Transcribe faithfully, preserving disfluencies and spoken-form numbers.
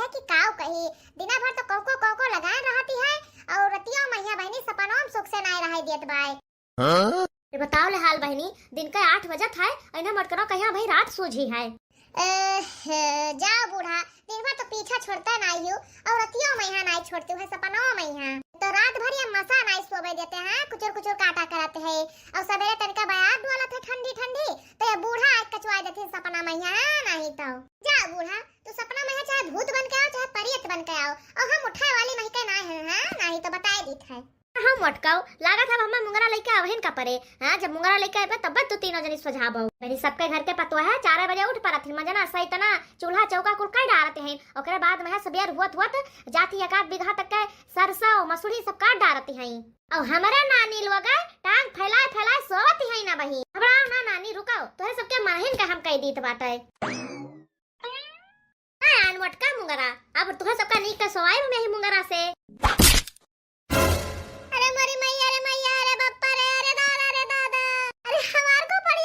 कि काउ कही, दिना भर तो कौको कौको लगाए रहती है, और रतिया मइहाँ बहिनी सपनवा में सुख से नाय रहे देत बाय। हाँ? ये बताओ ले हाल बहिनी, दिन के आठ बजत है, इन्हें मटकनो कहिया भाई रात सूझी है। एह, जाओ बूढ़ा, दिन भर तो पीछा छोड़ता नाई हो, और रतिया मइहाँ नाई छोड़ती है, सपनवा मइहाँ। तो रात भर ये मसा नाई सोवे देते हैं, कुचुर कुचुर काटा करते हैं, और सवेरे तनिका बयार डोलत है ठंडी ठंडी, तो ये बूढ़ा आज कचवा देते हैं सपना मइहाँ, हाँ, नहीं तो। जाओ बूढ़ा, तू सपना मइहाँ चाहे भूत बन के आओ, चाहे परीत बन के आओ, और हम उठाए वाली नहीं के नाई है, हाँ, नहीं तो बताए दीत है। हम मटकाओ, लागत है हमें मुंगरा लइके आवहिन का परे। हाँ, जब मुंगरा लइके आवे तब तू तीनों जनी सोझाबो। मेरी सबके घर के पतोह है, चार बजे उठ परत ही, मजना सही तना चूल्हा चौका कुल कर डारते हैं। ओकरे बाद में है सबेर हुअत हुअत जाती एक आध बीघा तक के सरसों मसूरी सब काट डारते हैं। और हमारे नानी लोग टांग फैलाए फैलाए सोवत ही ना बही। घबराओ ना नानी, रुकाओ, तोहे सबके माहिन का हम कह दीत बाटे। हाँ, आन मोटका मुंगरा, अब तुहे सबका नीक के सोवाई में